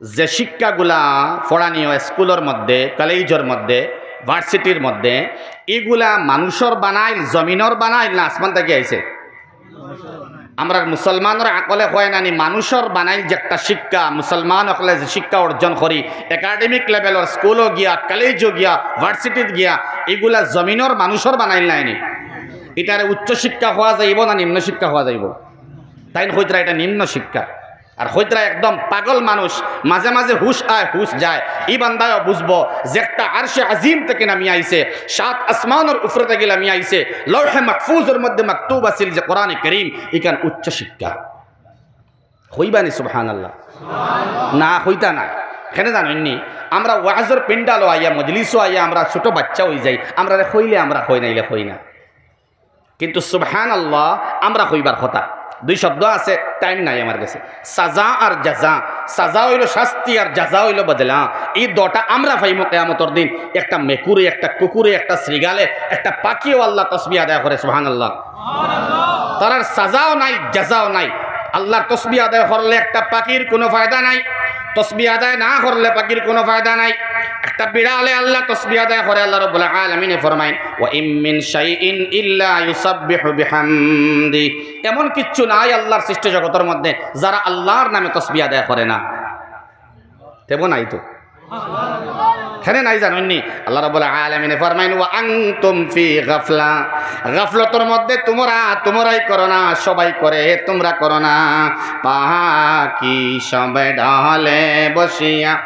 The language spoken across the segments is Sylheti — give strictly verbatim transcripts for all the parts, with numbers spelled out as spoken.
যে শিক্ষাগুলা পড়ানি অয় স্কুলর মধ্যে, কলেজর মধ্যে, ভার্সিটির মধ্যে, ইগুলা মানুষর বানাইল, জমিনর বানাইল না আসমান থাকি আইছে? আমরার মুসলমানর আকলে কয় নানি, মানুষর বানাইল যে একটা শিক্ষা, মুসলমান অকলে যে শিক্ষা অর্জন করি, একাডেমিক লেভেলর স্কুলো গিয়া, কলেজো গিয়া, ভার্সিটিত গিয়া, ইগুলা জমিনর মানুষর বানাইল নায়নি। ইটারে উচ্চ শিক্ষা কওয়া যাইবো না নিম্ন শিক্ষা কওয়া যাইবো? তাইন কইতরা ইটা নিম্ন শিক্ষা। আর কইতরা একদম পাগল মানুষ, মাঝে মাঝে হুশ আয়, হুশ যায়। ই বান্দায়ও বুঝবো যে একটা আরশে আজিম থাকি নামি আইছে, সাত আসমানর উপরে থাকি নামি আইছে, লৌহে মাহফুজর মধ্যে মাকতুব আছিল যে কোরআনে করিম, ইখান উচ্চ শিক্ষা। কইবানি সুবহানাল্লাহ? না, কইতা না। কেনে জানইননি? আমরা ওয়াজর পিন্ডালো আইয়া, মজলিসো আইয়া, আমরা ছোট বাচ্চা অইযাই, আমরারে কইলে আমরা কই, নাইলে কই না। কিন্তু সুবহানাল্লাহ আমরা কইবার কথা। দুই শব্দ আছে, টাইম নাই আমার গেছে। সাজা আর জাজা। সাজা অইলো শাস্তি আর জাজা অইলো বদলা। ই দুটা আমরা পাইমু কিয়ামতর দিন। একটা মেকুরে, একটা কুকুরে, একটা শৃগালে, একটা পাখিও আল্লার তসবিহ আদায় করে, সুবহানাল্লাহ। তারার সাজাও নাই, জাজাও নাই। আল্লার তসবিহ আদায় করলে একটা পাখির কুনু ফায়দা নাই, তসবিহ আদায় না করলে পাখির কুনু ফায়দা নাই। একটা বিড়ালে আল্লার তসবিহ আদায় করে, আল্লাহ রাব্বুল আলামিনে ফরমাইন, "ওয়া ইম মিন শাইইন ইল্লা ইউসাব্বিহু বিহামদি।" এমন কিচ্ছু নাই আল্লার সৃষ্টি জগতর মধ্যে যারা আল্লার নামে তসবিহ আদায় করে না। তেমন নাই তো। কেনে নাই জানইননি? আল্লাহ রাব্বুল আলামিনে ফরমাইন, "ওয়া আনতুম ফি গাফলা।" গাফলতর মধ্যে তুমরা, তুমরাই করো না, সবাই করে, তুমরা করো না। পাখি সব ডালে বসিয়া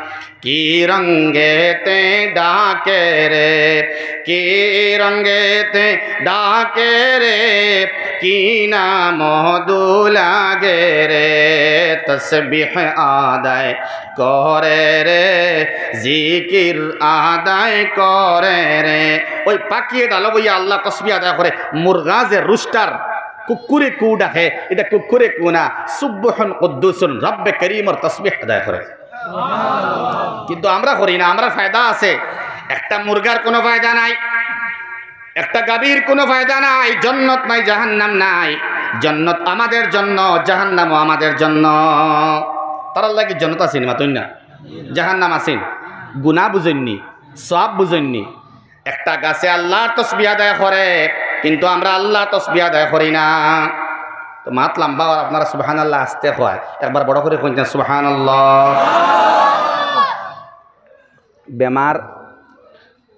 কি রঙেতে ডাকে রে, কি রঙেতে ডাকে রে, কি না মধু লাগে রে, তসবিহ আদায় করে রে, জিকির আদায় করে রে। ওই পাখিয়ে ডালো বইয়া আল্লার তসবিহ আদায় করে। মুরগা যে রুস্টার, কুকুরে কু ডাকে, ইটা কুকুরে কু না, সুব্বুহুন কুদ্দুসুন রব্বে করিমর তসবিহ আদায় করে। কিন্তু আমরা করি না, আমরার ফায়দা আছে। একটা মুরগার কুনু ফায়দা নাই, একটা গাভীর কুনু ফায়দা নাই, জন্নত নাই, জাহান্নাম নাই। জন্নত আমাদের জন্য, জাহান্নামও আমাদের জন্য। তারার লাগি জন্নত আছেনি, মাতইন না? জাহান্নাম আছেনি? গুনা বুঝইননি, সওয়াব বুঝইননি। একটা গাছে আল্লার তসবিহ আদায় করে, কিন্তু আমরা আল্লার তসবিহ আদায় করি না। তো মাত লাম্বা অর, আপনারা সুবহানাল্লাহ আস্তে কইন, একবার বড় করি কইন না সুবহানাল্লাহ। বেমার,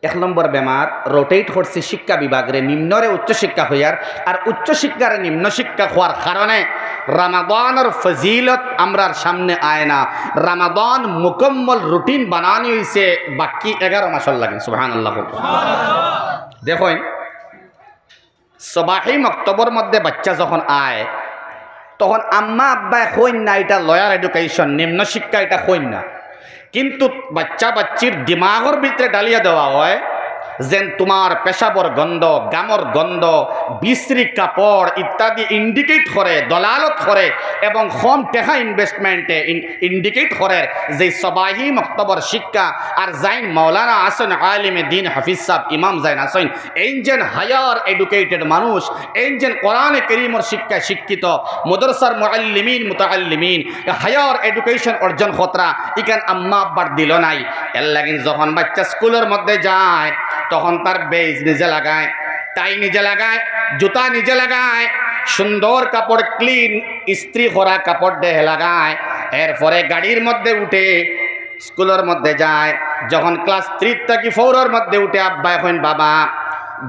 এক নম্বর বেমার, রোটেট করছি শিক্ষা বিভাগরে, নিম্নরে উচ্চ শিক্ষা কইয়ার, আর উচ্চ শিক্ষারে নিম্ন শিক্ষা কওয়ার কারণে রমাদানর ফজিলত আমরার সামনে আয় না। রমাদান মুকম্মল রুটিন বানানি অইছে বাকি এগারো মাসর লাগি। সুবহানাল্লাহ। দেখইন, সবাহি মক্তবর মধ্যে বাচ্চা যখন আয়, তখন আম্মা আব্বায় কইন না, "ইটা lower education, নিম্ন শিক্ষা, ইটা কইন না।" কিন্তু বাচ্চা বাচ্চির দিমাগর ভিতরে ডালিয়া দেওয়া অয়, যেন তুমার পেশাবর গন্ধ, গামর গন্ধ, বিশ্রী কাপড় ইত্যাদি ইন্ডিকেট করে, দলালত করে, এবং কম টেকা ইনভেস্টমেন্টে ইন-, ইন্ডিকেট করের যে সবাহি মক্তবর শিক্ষা। আর যাইন মাওলানা আছইন, আলিমে দিন, হাফিজ সাব, ইমাম যাইন আছইন, এইন যেন higher educated মানুষ, এইন যেন কোরআনে করিমর শিক্ষায় শিক্ষিত, মাদ্রাসার মুআল্লিমিন, মুতাআল্লিমিন, higher education অর্জন করতরা, ইখান আম্মা আব্বার দিলো নাই। এর লাগিন যখন বাচ্চা স্কুলর মধ্যে যায়, তখন তার বেজ নিজে লাগায়, টাই নিজে লাগায়, জুতা নিজে লাগায়, সুন্দর কাপড়, ক্লিন ইস্ত্রি করা কাপড় দেহে লাগায়। এরপরে গাড়ির মধ্যে উঠে, স্কুলর মধ্যে যায়। যখন ক্লাস থ্রি থাকি ফোরর মধ্যে উঠে, আব্বায় কইন, "বাবা,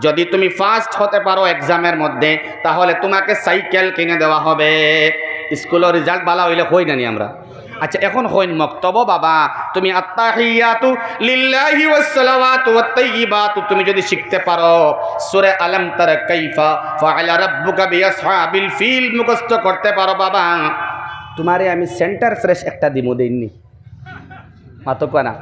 যদি তুমি ফার্স্ট হতে পারো এক্সামের মধ্যে, তাহলে তোমাকে সাইকেল কিনে দেওয়া হবে।" স্কুলর রেজাল্ট ভালা অইলে কই না নি আমরা? আচ্ছা, এখন কইন, "মক্তবো বাবা, তুমি আত্তাহিয়াতু লিল্লাহি ওয়াস সালাওয়াতু ওয়াত তাইয়িবাতু তুমি যদি শিখতে পারো, সূরা আলাম তারা কাইফা ফাআলা রাব্বুকা বিআসহাবিল ফিল মুখস্থ করতে পারো বাবা, তুমারে আমি সেন্টার ফ্রেশ একটা দিমু।" দেইননি? মাতো কয় না।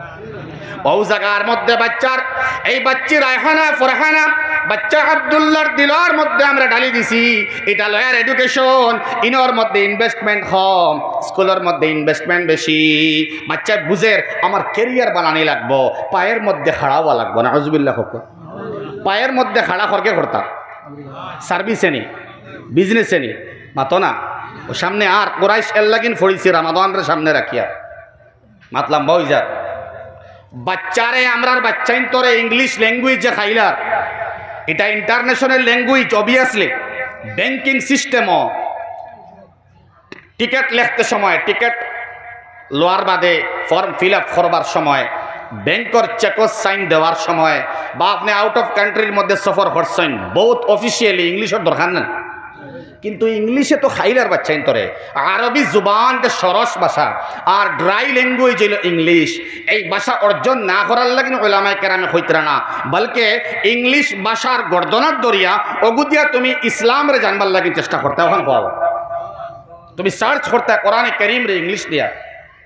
অউ জাগার মধ্যে বাচ্চার, এই বাচ্চি রায়হানা, ফরহানা, বাচ্চা আব্দুল্লাহর দিলর মধ্যে আমরা ডালি দিছি। ইটা lower education, ইনর মধ্যে ইনভেস্টমেন্ট কম, স্কুলর মধ্যে ইনভেস্টমেন্ট বেশি। বাচ্চায় বুঝের, আমার ক্যারিয়ার বানানি লাগবো, পায়ের মধ্যে খাড়া অওয়া লাগবো। নাউজুবিল্লাহ কউক্কা। পায়ের মধ্যে খাড়া করকে করতা, সার্ভিসে নি, বিজনেসে নি, মাতো না। অউ সামনে আর কুরাইশ এর লাগিন ফড়িছে রমাদানরে সামনে রাখিয়া। মাত লম্বা অই যার। বাচ্চারে, আমরার বাচ্চাইন্তরে ইংলিশ ল্যাঙ্গুয়েজ যে খাইলার, ইটা ইন্টারন্যাশনাল ল্যাঙ্গুয়েজ, অবভিয়াসলি। ব্যাংকিং সিস্টেমও টিকিট লেখতে সময়, টিকিট লওয়ার বাদে ফর্ম ফিল আপ করবার সময়, ব্যাংকর চেকর সাইন দেওয়ার সময়, বা আপনে আউট অফ কান্ট্রির মধ্যে সফর করছইন, বউত অফিসিয়ালি ইংলিশর দরকার নাই। কিন্তু ইংলিশে তো খাইলার বাচ্চাইন্তরে, আরবি জুবান যে সরস ভাষা, আর ড্রাই ল্যাঙ্গুয়েজ অইলো ইংলিশ। এই ভাষা অর্জন না করার লাগি উলামায়ে কেরামে কইতরা না, বলকে ইংলিশ ভাষার গর্দনাত ধরিয়া অগুদিয়া তুমি ইসলামরে জানবার লাগি চেষ্টা করতে, অখান কওয়া। তুমি সার্চ করতে কোরআনে করিমরে ইংলিশ দিয়া।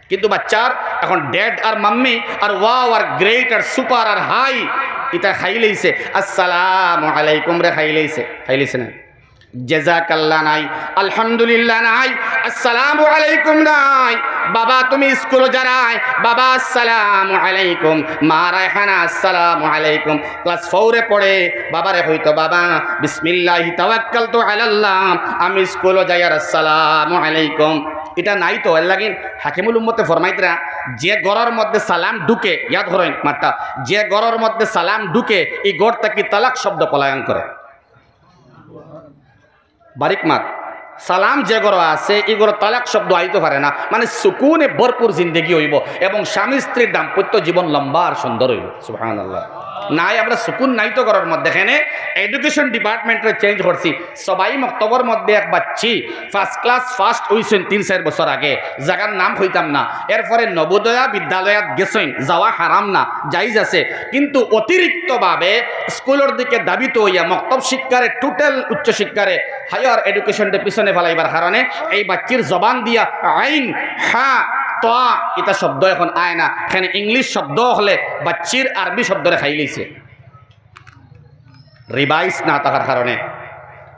কিন্তু বাচ্চার এখন ড্যাড আর মাম্মি আর ওয়াও আর গ্রেট আর সুপার আর হাই, ইতা খাইলাইছে, আসসালামু আলাইকুমরে খাইলাইছে, খাইলাইছে না? জাযাকাল্লাহ নাই, আলহামদুলিল্লাহ নাই, আসসালামু আলাইকুম নাই। বাবা, তুমি স্কুলো যারায়, বাবা, আসসালামু আলাইকুম। মা রায়হানা, আসসালামু আলাইকুম। ক্লাস ফোরে পড়ে, বাবারে কইতো, "বাবা, বিসমিল্লাহি তাওয়াক্কালতু আলাল্লাহ, আমি স্কুলো যাইয়ার, আসসালামু আলাইকুম।" ইটা নাই তো, এর লাগি হাকিমুল উম্মতে ফরমাইতরা, যে ঘরর মধ্যে সালাম ঢুকে, ইয়াদ করইন মাতটা, যে ঘরর মধ্যে সালাম ঢুকে, ই ঘর থাকি তালাক শব্দ পলায়ন করে। বারিক মাত। সালাম যে ঘরো আছে, ই ঘরো তালাক শব্দ আইতো পারে না। মানে সুকুনে ভরপুর জিন্দেগি অইবো এবং স্বামী স্ত্রীর দাম্পত্য জীবন লম্বা আর সুন্দর অইবো। সুবহানাল্লাহ। নাই, আমরা সুকুন নাই তো ঘরর মধ্যে। এখানে এডুকেশন ডিপার্টমেন্টরে চেঞ্জ করছি। সবাই মক্তবর মধ্যে এক বাচ্চি ফার্স্ট ক্লাস ফার্স্ট অইছইন তিন চাইর বছর আগে, জাগার নাম কইতাম না। এরপরে নবোদয়া বিদ্যালয়ত গেছইন, যাওয়া হারাম না, জায়েজ আছে, কিন্তু অতিরিক্তভাবে স্কুলর দিকে ধাবিত অইয়া মক্তব শিক্ষারে, টোটাল উচ্চ শিক্ষারে, হায়ার এডুকেশনরে পিছনে ফালাইবার কারণে এই বাচ্চির জবান দিয়া আইন, হা, তা, ইতা শব্দ এখন আয় না। এখানে ইংলিশ শব্দ অকলে বাচ্চির আরবি শব্দরে খাইলাইছে। রিভাইজ না থাকার কারণে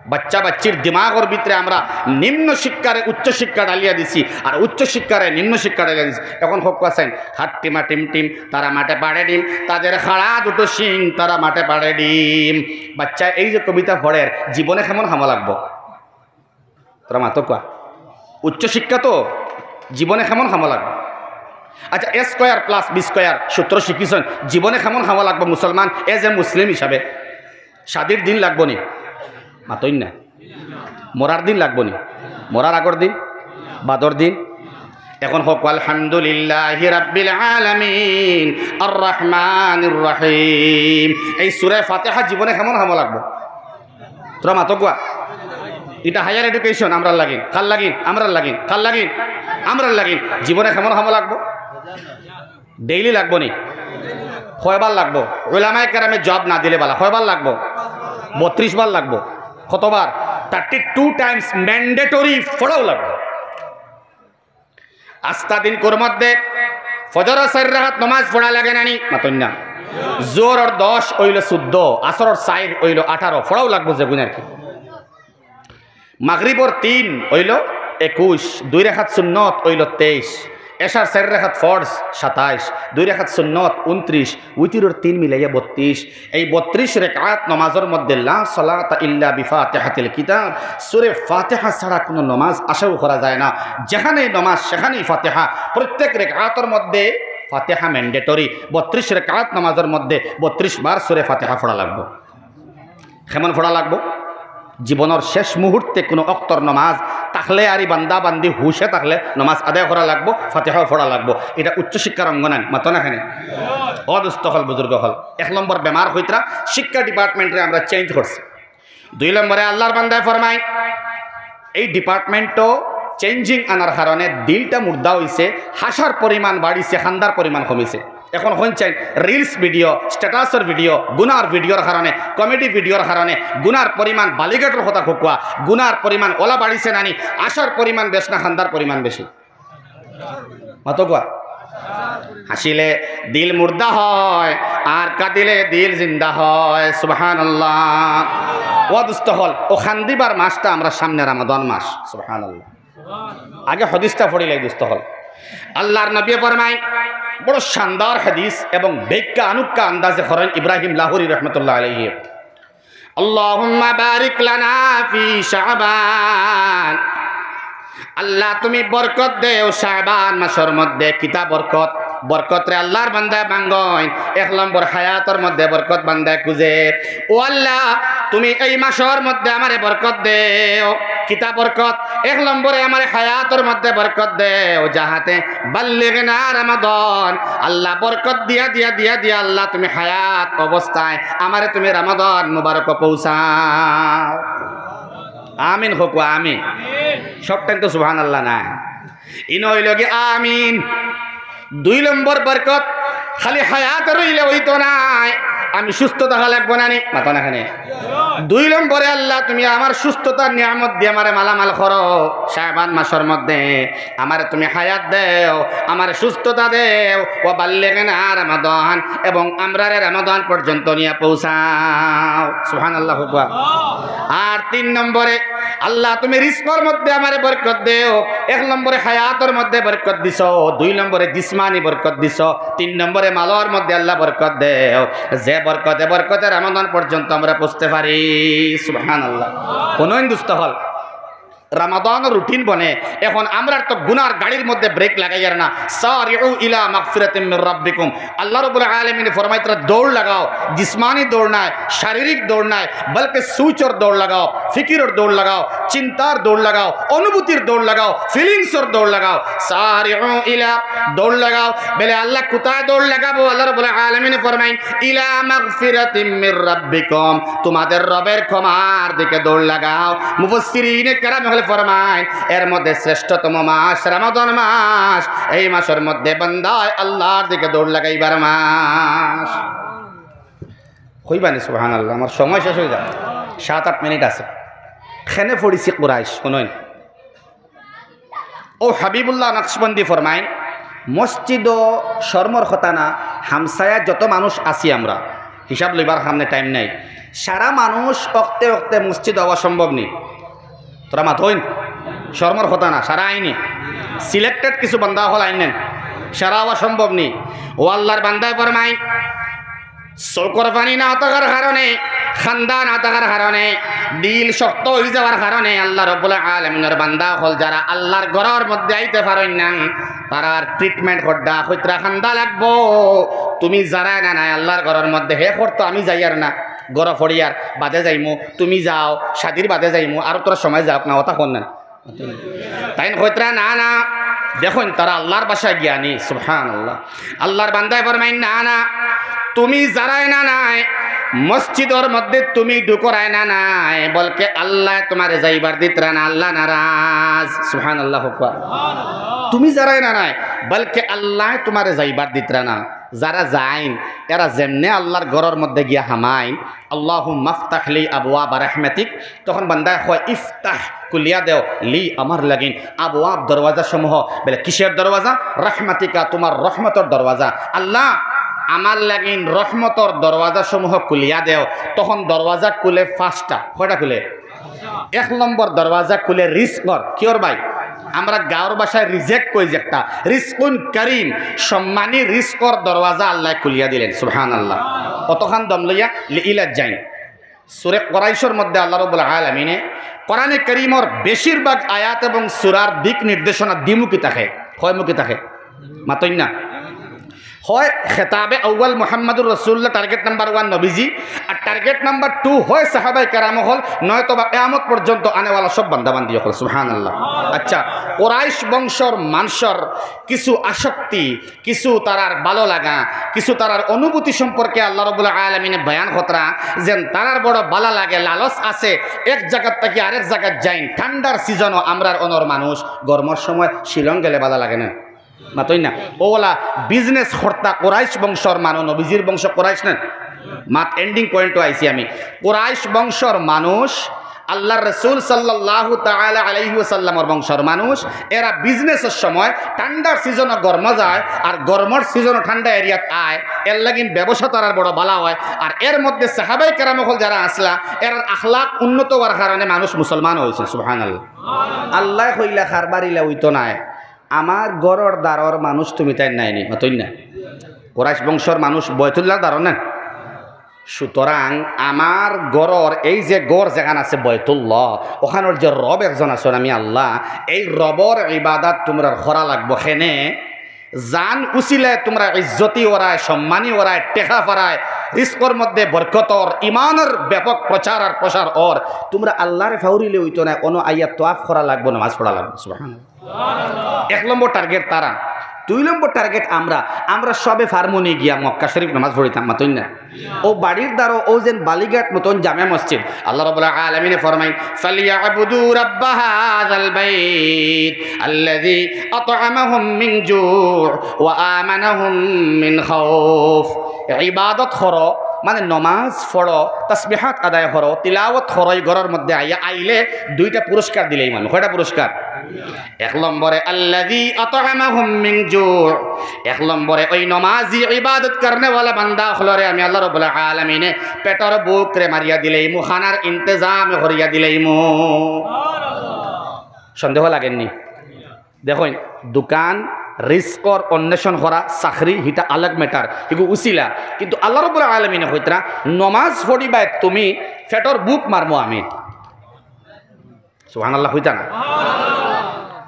বাচ্চা বাচ্চির দিমাগর ভিতরে আমরা নিম্ন শিক্ষারে উচ্চ শিক্ষা ডালিয়া দিছি, আর উচ্চ শিক্ষারে নিম্ন শিক্ষা ডালিয়া দিছি। এখন হক আছেন, হাত টিমা টিম টিম, তারা মাঠে পাড়ে ডিম, তাদের খাড়া দুটো শিং, তারা মাঠে পাড়ে ডিম। বাচ্চা এই যে কবিতা পড়ের, জীবনে কেমন কামো লাগবো? তোরা মাতো কোয়া। উচ্চ শিক্ষা তো জীবনে কেমন কামো লাগবো? আচ্ছা, এ স্কয়ার প্লাস বি স্কয়ার সূত্র শিখিছইন, জীবনে কেমন কামো লাগবো মুসলমান, এজ এ মুসলিম হিসাবে? শাদির দিন লাগবো নি? মাতইন না। মরার দিন লাগবো নি? মরার আগর দিন? বাদর দিন? এখন হক, আলহামদুলিল্লাহি রাব্বিল আলামিন, আর রহমানির রহিম। এই সূরা ফাতিহা জীবনে কেমন কামো লাগবো? তোরা মাতো কোয়া। ইটা হায়ার এডুকেশন, আমরার লাগিন, কার লাগিন, আমরার লাগিন, কার লাগিন, আমরার লাগিন। জীবনে কেমন কামো লাগবো? ডেইলি লাগবো নি? কয়বার লাগবো? উলামায়ে কেরামে জবাব না দিলে বালা, কয়বার লাগবো? বত্রিশ বার লাগবো। কতবার? থার্টি টু টাইমস ম্যান্ডেটরি পড়াও লাগবো। আস্তা দিনকুর মধ্যে ফজরর চাইর রাকাত নমাজ পড়া লাগে না নি? মাতইন না। জোহরর দশ অইলো চৌদ্দ, আসরর চাইর অইলো আঠারো, পড়াও লাগবো যেগুন আর কি। মাগরিবর তিন অইলো একুশ, দুই রাকাত সুন্নত অইলো তেইশ, এশার চাইর রাকাত ফরজ সাতাইশ, দুই রাকাত সুন্নত ঊনত্রিশ, উতিরর তিন মিলাইয়া বত্রিশ। এই বত্রিশ রেকাত নমাজর মধ্যে লা সালাতা ইল্লা বিফাতিহাতিল কিতাব, সূরা ফাতিহা ছাড়া কোনো নমাজ আশাও করা যায় না। যেখানেই নমাজ সেখানেই ফাতিহা। প্রত্যেক রেকাতর মধ্যে ফাতিহা ম্যান্ডেটরি। বত্রিশ রেকাত নমাজর মধ্যে বত্রিশ বার সূরা ফাতিহা পড়া লাগবো। কেমন পড়া লাগবো? জীবনর শেষ মুহূর্তে কোনো অক্তর নমাজ থাকলে আর ই বান্দা বান্দি হুশে থাকলে নমাজ আদায় করা লাগবো, ফাতিহাও পড়া লাগবো। ইটা উচ্চ শিক্ষার অঙ্গ নানি, মাতো না কেনে? ও দোস্ত অকল, বুজুর্গ অকল, এক নম্বর বেমার কইতরা শিক্ষা ডিপার্টমেন্টরে আমরা চেঞ্জ করছি। দুই নম্বরে আল্লাহর বান্দায় ফরমায়, এই ডিপার্টমেন্টও চেঞ্জিং আনার কারণে দিলটা মুর্দা অইছে, হাসার পরিমাণ বাড়িছে, কান্দার পরিমাণ কমিছে। এখন হইন চাইন রিলস ভিডিও, স্ট্যাটাসর ভিডিও, গুনার ভিডিওর কারণে, কমেডি ভিডিওর কারণে গুনার পরিমাণ, বালিঘাটর কথা কউক্কা, গুনার পরিমাণ অলা বাড়িছে নানি, হাসার পরিমাণ বেশ না কান্দার পরিমাণ বেশি? মাতো কোয়া। হাসিলে দিল মুর্দা হয়, আর কাঁদিলে দিল জিন্দা হয়। সুবহানাল্লাহ। ও দোস্ত অকল, ও কান্দিবার মাসটা আমরার সামনে রমাদান মাস। সুবহানাল্লাহ। আগে হাদিসটা পড়িলাই দোস্ত অকল। আল্লাহর নবী ফরমায়, বড় শানদার হাদিস এবং ব্যাখ্যা আনুক্কা আন্দাজে করেন ইব্রাহিম লাহোরী রহমতুল্লাহ আলাইহি, "আল্লাহুম্মা বারিক লানা ফি শাবান।" আল্লাহ, তুমি বরকত দেও শাবান মাসর মধ্যে। কিতা বরকত? বরকতরে আল্লাহর বান্দায় মাঙ্গইন। এক নম্বর, হায়াতর মধ্যে বরকত বান্দায় খুঁজে। ও আল্লাহ, তুমি এই মাসর মধ্যে আমারে বরকত দেও। কিতা বরকত? এক নম্বরে আমারে হায়াতর মধ্যে বরকত দেও, যাহাতে বাল্লিগনা রমাদান। আল্লাহ, বরকত দিয়া, দিয়া, দিয়া, দিয়া, আল্লাহ, তুমি হায়াত অবস্থায় আমারে তুমি রমাদান মুবারক পৌঁছাও। আমিন কউক্কা, আমিন। সব টাইম তো সুবহানাল্লাহ নায়। ইনো অইলো গি আমিন। দুই নম্বর বরকত, খালি হায়াত রইলে অইতো নায়, আমি সুস্থ থাকা লাগবো না নি? মাতো না কেনে? দুই নম্বরে, আল্লাহ, তুমি আমার সুস্থতার নিয়ামত দিয়া আমারে মালামাল করো। শাবান মাসর মধ্যে আমারে তুমি হায়াত দেও, আমারে সুস্থতা দেও। ওয়া বাল্লিগনা রমাদান, এবং আমরারে রমাদান পর্যন্ত নিয়া পৌঁছাও। সুবহানাল্লাহ কউক্কা। আর তিন নম্বরে, আল্লাহ, তুমি রিজকর মধ্যে আমারে বরকত দেও। এক নম্বরে হায়াতর মধ্যে বরকত দিছো, দুই নম্বরে জিসমানি বরকত দিছো, তিন নম্বরে মালর মধ্যে আল্লাহ বরকত দেও। যে বরকতে বরকতে রমাদান পর্যন্ত আমরা পৌঁছতে পারি। সুবহানাল্লাহ। হুনইন দুস্ত অকল, রমাদানর রুটিন বনে। এখন আমরার তো গুনার গাড়ির মধ্যে ব্রেক লাগাইয়ার না। সারিউ ইলা মাগফিরাতিম মির রাব্বিকুম। আল্লাহ রাব্বুল আলামিন ফরমাইতরা, দৌড় লাগাও, জিসমানি দৌড় নায়, শারীরিক দৌড় নায়, বলকে সুচর দৌড় লাগাও, ফিকিরর দৌড় লাগাও, চিন্তার দৌড় লাগাও, অনুভূতির দৌড় লাগাও, ফিলিংসর দৌড় লাগাও। সারিউ ইলা, দৌড় লাগাও। বেলে আল্লাহ কুতায় দৌড় লাগাবো? আল্লাহ রাব্বুল আলামিন ফরমাইন, ইলা মাগফিরাতিম মির রাব্বিকুম, তোমাদের রবের ক্ষমার দিকে দৌড় লাগাও। মুফাসসিরিনে কেরাম অকলে ফরমাইন, এর মধ্যে শ্রেষ্ঠতম মাস রমাদান মাস। এই মাসর মধ্যে বান্দায় আল্লাহর দিকে দৌড় লাগাইবার মাস। কইবা নি সুবহানাল্লাহ? আমার সময় শেষ অই যায়, সাত আট মিনিট আছে। কেনে পড়ছি কুরাইশ, হুনইন। ও হাবিবুল্লাহ নকশবন্দি ফরমাইন, মসজিদো শরমর কথা না, হামসায়া যত মানুষ আছি আমরা, হিসাব লইবার সামনে টাইম নাই, সারা মানুষ অক্তে অক্তে মসজিদ আওয়া সম্ভব নি? তোরা মাতইন, শরমর কথা না, সারা আইনি, সিলেক্টেড কিছু বান্দা অকল আইন নেন, সারা আওয়া সম্ভব নি? ও আল্লাহর বান্দায় ফরমাইন, চউখর পানি না থাকার কারণে, কান্দা না থাকার কারণে, দিল শক্ত অই যাওয়ার কারণে আল্লাহ রাব্বুল আলামিনর বান্দা অকল যারা আল্লাহর ঘরর মধ্যে আইতে পারইন না, তারার ট্রিটমেন্ট কররা, কইতরা কান্দা লাগবো। তুমি যারায় না নায় আল্লাহর ঘরর মধ্যে, হে করতো আমি যাইয়ার না, ঘরো পড়িয়ার বাদে যাইমু, তুমি যাও, শাদির বাদে যাইমু, আরো থুড়া সময় যাউক না, অতা কর না। তাইন কইতরা, না, না, দেখইন, তারা আল্লাহর ভাষা জ্ঞানী, সুবহানাল্লাহ। আল্লাহর বান্দায় ফরমাইন, না, না, তুমি যারায় না নায়, মসজিদর মধ্যে তুমি ঢুকরায় না নায়, বলকে আল্লায় তোমারে যাইবার দিতরা না, আল্লাহ নারাজ, সুবহানাল্লাহ কউক্কা। তুমি যারায় না নায়, বলকে আল্লায় তোমারে যাইবার দিতরা না। যারা যাইন, এরা যেমনে আল্লাহর ঘরর মধ্যে গিয়া হামাইন, আল্লাহুম্মা ইফতাহ লি আবওয়াবা রাহমাতিক, তখন বান্দায় কয়, ইফতাহ, খুলিয়া দেও, লি, আমার লাগিন, আবওয়াব, দরওয়াজা সমূহ। বলে, কিসের দরওয়াজা? রাহমাতিকা, তোমার রহমতর দরওয়াজা। আল্লাহ, আমার লাগিন রহমতর দরওয়াজা সমূহ খুলিয়া দেও। তখন দরওয়াজা খুলে পাঁচটা। কয়টা খুলে? এক নম্বর দরওয়াজা খুলে রিজকর। কিওর ভাই? আমরা গাঁওর ভাষায় রিজেক কই যে একটা, রিজকুন করিম, সম্মানী রিজকর দরওয়াজা আল্লায় খুলিয়া দিলেন। সুবহানাল্লাহ। অতখান দম লইয়া লি-, ইলা যাইন। সূরা কুরাইশর মধ্যে আল্লাহ রাব্বুল আলামিনে কোরআনে করিমর বেশিরভাগ আয়াত এবং সূরার দিক নির্দেশনা দ্বিমুখী থাকে, কয়মুখী থাকে? মাতইন না। হয় খেতাবে আউয়াল মুহাম্মাদুর রাসূলুল্লাহ, টার্গেট নাম্বার ওয়ান নবীজি, আর টার্গেট নাম্বার টু হয় সাহাবায়ে কেরাম অকল, নয়তো বা কিয়ামত পর্যন্ত আনেওয়ালা সব বান্দা বান্দি অকল। সুবহানাল্লাহ। আচ্ছা, কুরাইশ বংশর মানষর কিছু আসক্তি, কিছু তারার ভালো লাগা, কিছু তারার অনুভূতি সম্পর্কে আল্লাহ রাব্বুল আলামিনে বয়ান কররা, যেন তারার বড় ভালা লাগে, লালচ আছে, এক জাগাত থাকি আরেক জাগাত যাইন। ঠান্ডার সিজনও আমরার অনর মানুষ, গরমর সময় শিলং গেলে ভালা লাগে না, মাতইন না। অউলা বিজনেস করতা কুরাইশ বংশর মানুষ, নবীজির বংশ কুরাইশ না? মাত এন্ডিং পয়েন্টও আইছি আমি। কুরাইশ বংশর মানুষ, আল্লাহর রাসূল সাল্লাল্লাহু তাআলা আলাইহি ওয়াসাল্লামর বংশর মানুষ, এরা বিজনেসর সময় ঠান্ডার সিজনও গরম যায়, আর গরমর সিজনও ঠান্ডা এরিয়াত আয়, এর লাগিন ব্যবসা তারার বড় ভালা হয়। আর এর মধ্যে সাহাবায়ে কেরাম অকল যারা আছলা, এরার আখলাক উন্নত হওয়ার কারণে মানুষ মুসলমান হইছে। সুবহানাল্লাহ। আল্লায় কইলা, কারবার ইলা অইতো নায়, আমার ঘরর দ্বারর মানুষ তুমি তাইন নায় নি, মাতইন না। কুরাইশ বংশর মানুষ বয়তুল্লাহর দ্বারর না। সুতরাং আমার ঘরর এই যে ঘর যেখান আছে বয়তুল্লাহ, ওখানর যে রব একজন আছইন আমি আল্লাহ, এই রবর ইবাদত তুমরার করা লাগবো। কেনে? যান উছিলায় তুমরা ইজ্জতি অরায়, সম্মানী অরায়, টেকা পারায়, রিজকর মধ্যে বরকত অর, ইমানর ব্যাপক প্রচার আর প্রসার অর। তুমরা আল্লাহরে ফাউরিলে অইতো নায়, অনো আইয়া তওয়াফ করা লাগবো, নামাজ পড়া লাগবো। সুবহানাল্লাহ। এক নম্বর টার্গেট তারা, দুই নম্বর টার্গেট আমরা। আমরা সবে পারমুনি গিয়া মক্কা শরীফ নামাজ পড়িতাম, মাতইন না? অউ বাড়ির দ্বারো অউ যেন বালিঘাট মতন জামে মসজিদ। আল্লাহ রাব্বুল আলামিনে ফরমাইন, "ফালিয়াবুদু রাব্বা হাযাল বাইত আল্লাযী আতআমাহুম মিন জু' ওয়া আমানাহুম মিন খাউফ।" ইবাদত করো, মানে নমাজ পড়ো, তাসবিহাত আদায় করো, তিলাওয়াত করো, এই ঘরর মধ্যে আইয়া, আইলে দুইটা পুরস্কার দিলাইমু আমি। কয়টা পুরস্কার? এক নম্বরে, "আল্লাযী আতআমাহুম মিন জু'।" এক নম্বরে, ওই নমাজি ইবাদত করনেওয়ালা বান্দা অকলরে আমি আল্লাহ রাব্বুল আলামিনে পেটর ভুকরে মারিয়া দিলাইমু, খানার ইন্তেজাম করিয়া দিলাইমু। সন্দেহ লাগের নি? দেখইন, দোকান, রিজকর অন্বেষণ করা, চাকরি, হিটা আলাগ ম্যাটার, হিগু উছিলা। কিন্তু আল্লাহ রাব্বুল আলামিনে কইতরা, "নমাজ পড়িবায় তুমি, পেটর ভুক মারমু আমি।" সুবহানাল্লাহ কইতা না?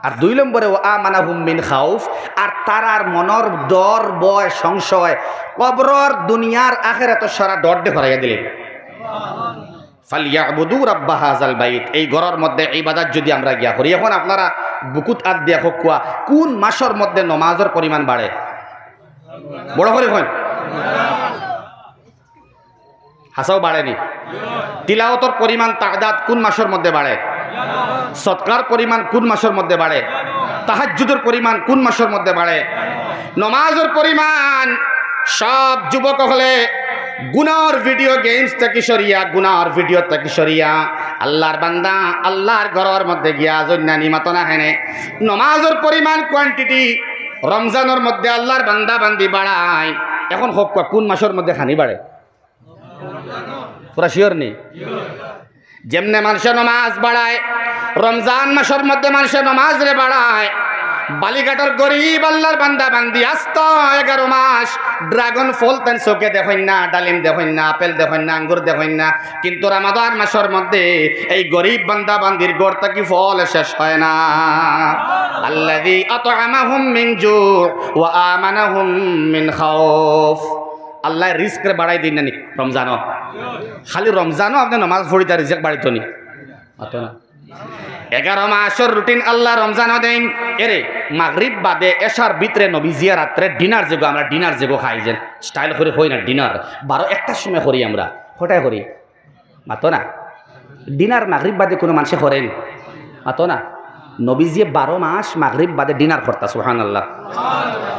আর দুই নম্বরে, "ওয়া আমানাহুম মিন খাউফ", আর তারার মনর ডর, ভয়, সংশয়, কবরর, দুনিয়ার, আখেরাতর সারা ডর দে হরাইয়া দিলে। "ফালিয়াবুদু রাব্বা হাযাল বাইত", এই ঘরর মধ্যে ইবাদত যদি আমরা গিয়া করি। এখন আপনারা বুকুত আত দিয়া কউক্কা, কোন মাসর মধ্যে নমাজর পরিমাণ বাড়ে? বড় করি কইন। হাছাউ বাড়ে নি? তিলাওয়াতর পরিমাণ, তাদাদ কোন মাসর মধ্যে বাড়ে? সদকার পরিমাণ কোন মাসর মধ্যে বাড়ে? তাহাজ্জুদর পরিমাণ কোন মাসর মধ্যে বাড়ে? নমাজর পরিমাণ। সব যুবক অকলে গুনার ভিডিও গেমস থাকি সরিয়া, গুনার ভিডিও থাকি সরিয়া, আল্লাহর বান্দা, আল্লাহর ঘরর মধ্যে গিয়া জন্নানি মাতো না হেনে। নমাজর পরিমাণ, কোয়ান্টিটি, রমজানর মধ্যে আল্লাহর বান্দা বান্দি বাড়ায়। এখন কউক্কা, কোন মাসর মধ্যে খানি বাড়ে? পুরা শিওর নি? যেমনে মানষে নমাজ বাড়ায়, রমজান মাসর মধ্যে মানষে নমাজরে বাড়ায়, বালিঘাটর গরিব আল্লাহর বান্দা বান্দি আস্তা এগারো মাস ড্রাগন ফল তাইন চউখে দেখইন না, ডালিম দেখইন না, আপেল দেখইন না, আঙ্গুর দেখইন না, কিন্তু রমাদান মাসর মধ্যে এই গরিব বান্দা বান্দির ঘর থাকি ফল শেষ হয় না। আল্লাযী আতআমাহুম মিন জু' ওয়া আমানাহুম মিন খাউফ। আল্লায় রিজকরে বাড়াই দেইন না নি রমজানো? খালি রমজানো আপনে নমাজ পড়িতা রিজক বাড়িতো নি? মাতো না। এগারো মাসর রুটিন আল্লায় রমজানো দেইন। এরে, মাগরিব বাদে এশার ভিতরে নবীজিয়ে রাত্রে ডিনার যেগু, আমরা ডিনার যেগু খাই যেন, স্টাইল করি কই না ডিনার, বারো একটার সময় করি আমরা। কটায় করি? মাতো না। ডিনার মাগরিব বাদে কুনু মানষে করেন? মাতো না। নবীজিয়ে বারো মাস মাগরিব বাদে ডিনার করতা, সুবহানাল্লাহ।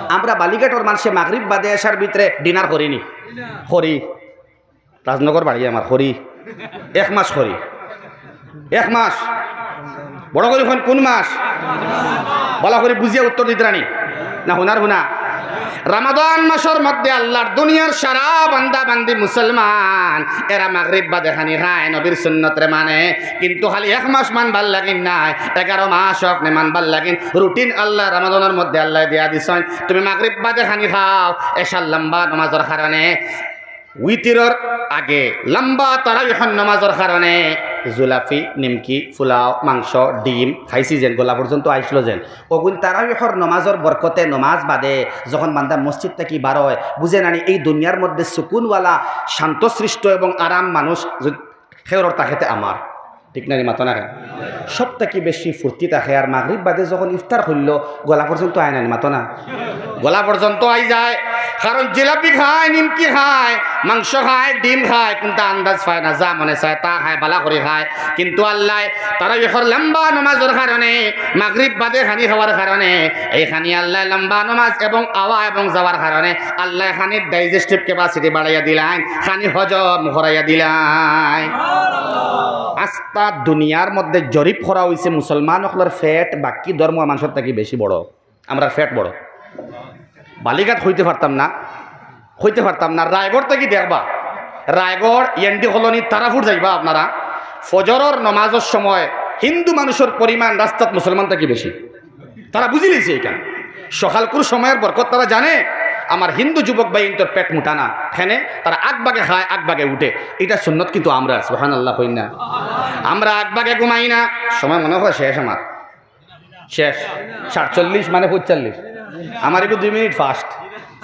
আমরা বালিঘাটর মানষে মাগরিব বাদে এশার ভিতরে ডিনার করি নি? করি। রাজনগর বাড়ি আমার, করি। এক মাস করি। এক মাস। বড় করি কইন, কুন মাস? ভালা করি বুঝিয়া উত্তর দিতরা নি। না, হুনার হুনা। রমাদান মাসর মধ্যে আল্লাহর দুনিয়ার সারা বান্দা বান্দি মুসলমান, এরা মাগরিব বাদে খানি খায়, নবীর সুন্নতরে মানে, কিন্তু খালি এক মাস মানবার লাগিন নায়, এগারো মাস আপনে মানবার লাগিন। রুটিন আল্লায় রমাদানর মধ্যে আল্লায় দিয়া দিছইন, তুমি মাগরিব বাদে খানি খাও, এশার লম্বা নমাজর কারণে, উইতিরর আগে লম্বা তারাবিহর নমাজর কারণে জুলাফি, নিমকি, ফুলাও, মাংস, ডিম খাইছি যেন, গলা পর্যন্ত আইছলো যেন। অগুন তারাবিহর নমাজর বরকতে নমাজ বাদে যখন বান্দা মসজিদ থাকি বারয়, বুঝে নানি এই দুনিয়ার মধ্যে সুকুনওয়ালা, শান্তশিষ্ট এবং আরাম মানুষ যদি কেউরর থাকে তে আমার। ঠিক না নি, মাতো না কেনে? সব থাকি বেশি ফুর্তি থাকে। আর মাগরিব বাদে যখন ইফতার করলো, গলা পর্যন্ত আয় না নি, মাতো না? গলা পর্যন্ত আই যায়। কারণ জিলাপি খায়, নিমকি খায়, মাংস খায়, ডিম খায়, কুনটা আন্দাজ পায় না, যা মনে চায় তা খায়, ভালা করি খায়। কিন্তু আল্লায় তারাবিহর লম্বা নমাজর কারণে, মাগরিব বাদে খানি খাওয়ার কারণে, এই খানি আল্লায় লম্বা নমাজ এবং আওয়া এবং যাওয়ার কারণে আল্লায় খানির ডাইজেস্টিভ ক্যাপাসিটি বাড়াইয়া দিলাইন, খানি হজম করাইয়া দিলাইন। আস্তা দুনিয়ার মধ্যে জরিপ করা অইছে, মুসলমান অকলর পেট বাকি ধর্ম মানষর থাকি বেশি বড়। আমরার পেট বড়। বালিঘাট কইতে পারতাম না, কইতে পারতাম না। রায়গড় থাকি দেখবা, রায়গড়, এনডি কলোনি, তারাপুর যাইবা আপনারা, ফজরর নমাজর সময় হিন্দু মানুষর পরিমাণ রাস্তাত মুসলমান থাকি বেশি। তারা বুঝিলিছে ইখান। সকালকুর সময়র বরকত তারা জানে। আমার হিন্দু যুবক ভাইন্তর পেট মুটা না, হেনে তারা আগ ভাগে খায়, আগ ভাগে উঠে। ইটা সুন্নত কিন্তু আমরার, সুবহানাল্লাহ কইন না। আমরা আগ ভাগে ঘুমাই না, সময় মনে হয় শেষ আমার, শেষ। সাতচল্লিশ মানে পঁয়তাল্লিশ, আমার একটু দুই মিনিট ফাস্ট।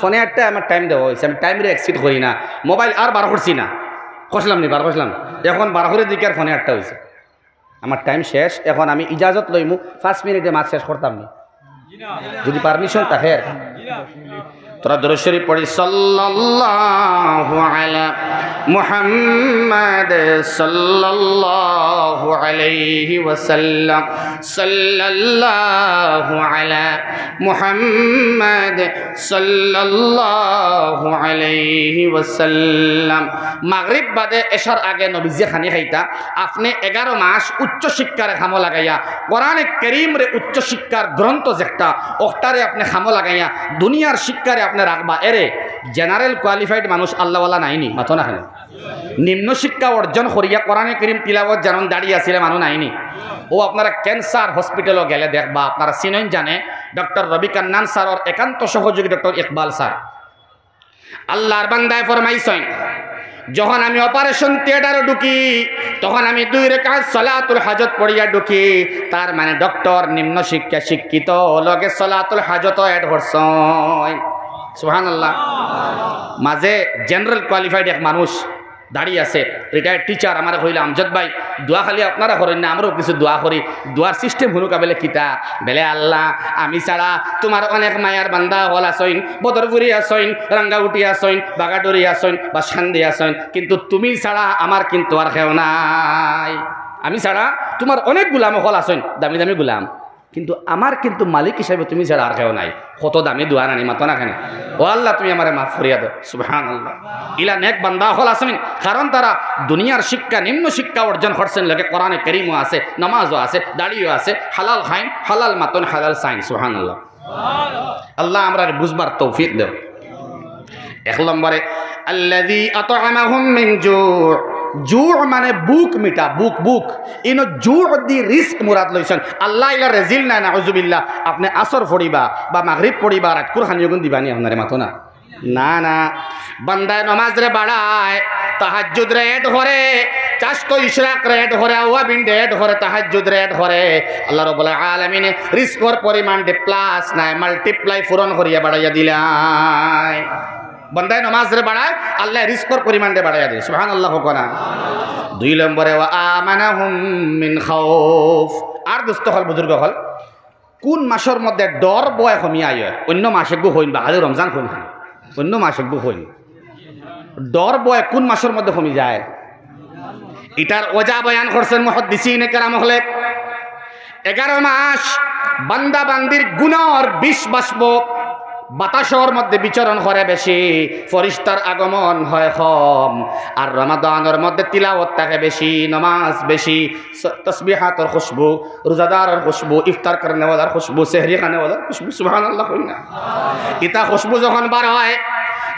ফোনে একটা আমার টাইম দেওয়া হয়েছে, আমি টাইমরে এক্সিড করি না। মোবাইল আর বার করছি না, কষলাম নি, বার কষলাম। এখন বার করে দিকে আর ফোনে একটা হয়েছে। আমার টাইম শেষ, এখন আমি ইজাজত লইমু, পাঁচ মিনিটে মাছ শেষ করতাম নি, যদি পারমিশন থাকে আর কি। তোরা দরুদ শরীফ পড়ি, সাল্লাল্লাহু আলা মুহাম্মাদ, সাল্লাল্লাহু আলাইহি ওয়াসাল্লাম, সাল্লাল্লাহু আলা মুহাম্মাদ, সাল্লাল্লাহু আলাইহি ওয়াসাল্লাম। মাগরিব বাদে এশার আগে নবীজি খানি খাইতা। আপনে এগারো মাস উচ্চ শিক্ষারে খামো লাগাইয়া, কোরআনে করিমরে উচ্চ শিক্ষার গ্রন্থ যেটা, অখটারে আপনে খামো লাগাইয়া, দুনিয়ার শিক্ষারে আপনে রাখবা। এরে জেনারেল কোয়ালিফাইড মানুষ আল্লাহওয়ালা নাইনি, মাতো না কেনে? নিম্ন শিক্ষা অর্জন করিয়া কোরআনে করিম তিলাওয়াত জানন দাড়ি আছিলে মানুষ নাইনি? ও আপনারা ক্যান্সার হসপিটালো গেলে দেখবা, আপনারা চিনইন জানে ডক্টর রবি কান্নান স্যারর একান্ত সহযোগী ডক্টর ইকবাল স্যার। আল্লাহর বান্দায় ফরমাইছইন, যখন আমি অপারেশন থিয়েটারো ঢুকি, তখন আমি দুই রাকাত সালাতুল হাজত পড়িয়া ঢুকি। তার মানে ডক্টর নিম্ন শিক্ষা শিক্ষিত, লগে সালাতুল হাজত অ্যাড করছইন। সুবহানাল্লাহ। মাঝে জেনারেল কোয়ালিফাইড এক মানুষ দাড়ি আছে, রিটায়ার্ড টিচার, আমারে কইলা, "আমজাদ ভাই, দোয়া খালি আপনারা করইন না, আমরাও কিছু দোয়া করি, দোয়ার সিস্টেম হুনুকা।" বেলে, "কিতা?" বেলে, "আল্লাহ, আমি ছাড়া তুমার অনেক মায়ার বান্দা অকল আছইন, বদরপুরি আছইন, রাঙ্গাউটি আছইন, বাগাডুরি আছইন, বাসকান্দি আছইন, কিন্তু তুমি ছাড়া আমার কিন্তু আর কেউ নাই। আমি ছাড়া তুমার অনেক গুলাম অকল আছইন, দামি দামি গুলাম।" কিন্তু আমার কিন্তু মালিক হিসাবে তুমি ছাড়া আর কেউ নাই। কত দামি দোয়া নানি, মাতো না কেনে? "ও আল্লাহ, তুমি আমারে মাফ করিয়া দেও।" সুবহানাল্লাহ। ইলা নেক বান্দা অকল আছইন, কারণ তারা দুনিয়ার শিক্ষা, নিম্ন শিক্ষা অর্জন করছইন, লগে কোরআনে করিমও আছে, নামাজও আছে, দাড়িও আছে, হালাল খাইন, হালাল মাতইন, হালাল চাইন। সুবহানাল্লাহ। আল্লাহ আমরারে বুঝবার তৌফিক দেও। এক নম্বরে, আল্লাযী আতআমাহুম মিন জু'। জু' মানে ভুক মিটা, ভুক, ভুক। ইনো জু' দি রিস্ক মুরাদ লইছইন। আল্লাহ ইলা রেজিল নায়, নাউজুবিল্লাহ। আপনে আসর পড়িবা বা মাগরিব পড়িবা, রাইতকুর খানি অগুন দিবা নি আপনারে, মাতো না। না, না। বান্দায় নমাজরে বাড়ায়, তাহাজ্জুদরে অ্যাড করে, চাশতো ইশরাকরে অ্যাড করে, আওয়াবিনরে অ্যাড করে, তাহাজ্জুদরে অ্যাড করে। আল্লাহ রাব্বুল আলামিনে রিস্কর পরিমাণরে প্লাস নায়, মাল্টিপ্লাই, পূরণ করিয়া বাড়াইয়া দিলায়। বান্দায় নমাজরে বাড়ায়, আল্লায় রিস্কর পরিমাণরে বাড়াইয়া দেয়। সুবহানাল্লাহ কউক্কা না। দুই নম্বরে, "ওয়া আমানাহুম মিন খাউফ।" আর দোস্ত অকল, বুজুর্গ অকল, কুন মাসর মধ্যে ডর ভয় কমিয়া আয়? অইন্য মাস এগু কইন বা খালি রমজান কইন, অইন্য মাস এগু কইন। ডর ভয় কুন মাসর মধ্যে কমি যায়? ইটার ওজা বয়ান করছইন মুহাদ্দিসিনে কেরাম অকলে। এগারো মাস বান্দা বান্দির গুনার বিষ বাষ্প বাতাসর মধ্যে বিচরণ করে বেশি, ফিরিস্তার আগমন হয় কম। আর রমাদানর মধ্যে তিলাওয়াত থাকে বেশি, নমাজ বেশি, স-, তসবিহাতর খুশবু, রোজাদারর খুশবু, ইফতার করনেওয়ালার খুশবু, সেহরি খানেওয়ালার খুশবু। সুবহানাল্লাহ কইন না। ইতা খুশবু যখন বার হয়,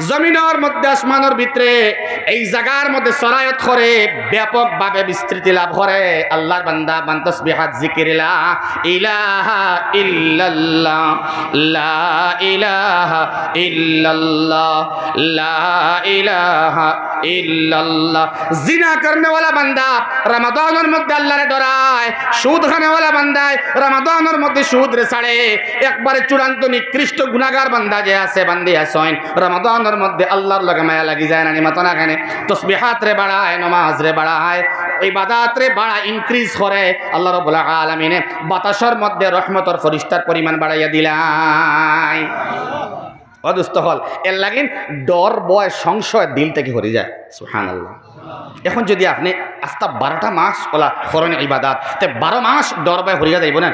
জমিনর মধ্যে, আসমানর ভিতরে, এই জাগার মধ্যে সরায়ত করে, ব্যাপকভাবে বিস্তৃতি লাভ করে। আল্লাহর বান্দা বান তসবিহাত জিকির লা ইলাহা ইল্লাল্লাহ, লা ইলাহা ইল্লাল্লাহ, লা ইলাহা ইল্লাল্লাহ। জিনা করনেওয়ালা বান্দা রমাদানর মধ্যে আল্লাহরে ডরায়, সুদ খানেওয়ালা বান্দায় রমাদানর মধ্যে সুদরে ছাড়ে। একবারে চূড়ান্ত নিকৃষ্ট গুনাগার বান্দা যে আছে, বান্দি আছইন, রমাদানর মধ্যে আল্লাহর লগে মায়া লাগি যায় না নি, মাতো না কেনে? তসবিহাতরে বাড়ায়, নমাজরে বাড়ায়, ইবাদাতরে বাড়ায়, ইনক্রিজ করে। আল্লাহ রাব্বুল আলামিনে বাতাসর মধ্যে রহমতর ফিরিস্তার পরিমাণ বাড়াইয়া দিলায়। ও দোস্ত অকল, এর লাগিন ডর, ভয়, সংশয় দিল থাকি হরি যায়। সুবহানাল্লাহ। এখন যদি আপনে আস্তা বারোটা মাস অলা করইন ইবাদাত, তে বারো মাস ডর ভয় হরিয়া যাইবো না?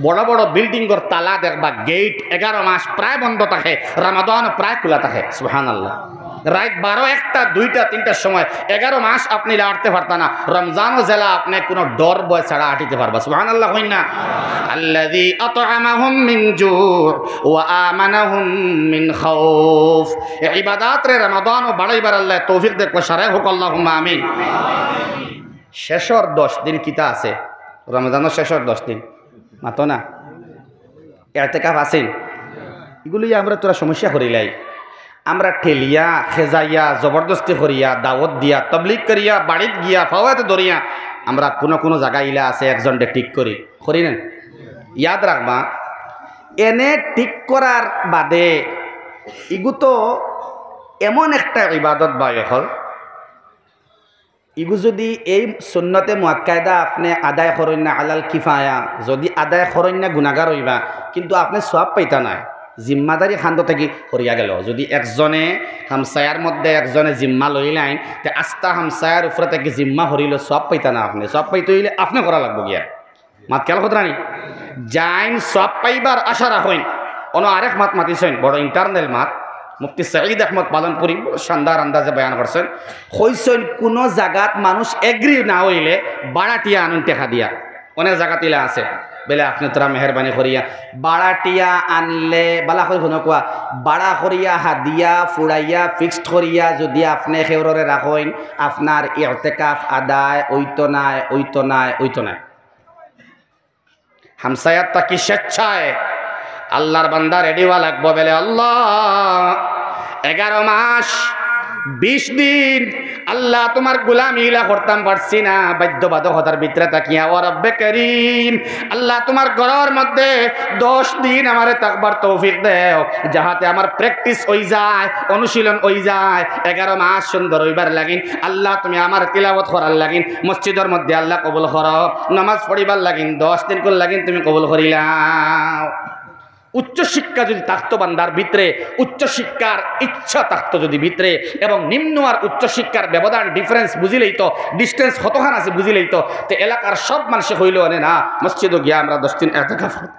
বড় বড় বিল্ডিংর তালা দেখবা, গেট এগারো মাস প্রায় বন্ধ থাকে, রমাদান প্রায় খোলা থাকে। সুবহানাল্লাহ। রাইত বারো, একটা, দুইটা, তিনটার সময়, এগারো মাস আপনে ইলা আটতে পারতা না, রমজানও যেলা আপনে কুনু ডর ভয় ছাড়া আটিতে পারবা। সুবহানাল্লাহ কইন না। আল্লাযী আতআমাহুম মিন জু' ওয়া আমানাহুম মিন খাউফ। এই ইবাদাতরে রমাদানও বাড়াইবার আল্লাহ তৌফিক দেউক্কা, সারায় কউক্কা আল্লাহুম্মা আমিন। শেষর দশ দিন কিতা আছে? রমাদানর শেষর দশ দিন, মাতো না? এতেকাফ আছইন, ইগুলো আমরা থুড়া সমস্যা করিলাই। আমরা ঠেলিয়া, খেজাইয়া, জবরদস্তি করিয়া, দাওয়াত দিয়া, তবলিগ করিয়া, বাড়িত গিয়া, ফাওয়াতে ধরিয়া, আমরা কুনু কুনু জাগা ইলা আছে একজনরে ঠিক করি, করি না? ইয়াদ রাখবা, এনে ঠিক করার বাদে ইগু তো এমন একটা ইবাদত বা অকল, ইগু যুদি এই সুন্নতে মুআক্কাদা আপনে আদায় করইন না, আলাল কিফায়া, যুদি আদায় করইন না গুনাগার অইবা, কিন্তু আপনে সওয়াব পাইতা নায়। জিম্মাদারি খান্দ থাকি হরিয়া গেল। যুদি একজনে হামসায়ার মধ্যে একজনে জিম্মা লইলাইন, তে আস্তা হামসায়ার উপরে থাকি জিম্মা হরিল, সওয়াব পাইতা না আপনে। সওয়াব পাইতে অইলে আপনে করা লাগবো গিয়া। মাত খেয়াল করতরা নি? যাইন সওয়াব পাইবার আশা রাখইন। অনো আরেক মাত মাতিছইন, বড় internal মাত। মুফতি সঈদ আহমদ পালনপুরি বড় শানদার আন্দাজে বয়ান করছইন। কইছইন, কুনু জাগাত মানুষ agree না অইলে ভাড়াটিয়া আনইন টেকা দিয়া। অনেক জাগাত ইলা আছে। বেলে আপনে তোরা মেহেরবানি করিয়া ভাড়াটিয়া আনলে, বালা করি হুনো কুয়া, ভাড়া করিয়া হাদিয়া ফুড়াইয়া fixed করিয়া যুদি আপনে কেউররে রাখইন, আপনার ইতেকাফ আদায় অইতো নায়, অইতো নায়, অইতো নায়। হামসায়াত থাকি স্বেচ্ছায় আল্লার বান্দা ready অওয়া লাগবো, বেলে, "আল্লা, এগারো মাস, বিশ দিন, আল্লা, তুমার গুলামি ইলা করতাম পারছি না, বাধ্যবাধকতার ভিতরে থাকিয়া, ও রব্বে করিম, আল্লা, তুমার ঘরর মধ্যে দশ দিন আমারে থাকবার তৌফিক দেও, যাহাতে আমার practice অইযায়, অনুশীলন অইযায়, এগারো মাস সুন্দর অইবার লাগিন, আল্লা, তুমি আমার তিলাওয়াত করার লাগিন, মসজিদর মধ্যে আল্লা কবুল করো, নামাজ পড়িবার লাগিন, দশ দিন কর লাগিন তুমি কবুল করিলাও।" উচ্চ শিক্ষা যুদি থাকতো বান্দার ভিতরে, উচ্চ শিক্ষার ইচ্ছা থাকতো যুদি ভিতরে, এবং নিম্ন আর উচ্চ শিক্ষার ব্যবধান, difference বুঝিলেই তো, distance কতখান আছে বুঝিলেই তো, তে এলাকার সব মানষে কইলো অনে না, মসজিদো গিয়া আমরা দশ দিন এতেকাফ করতাম।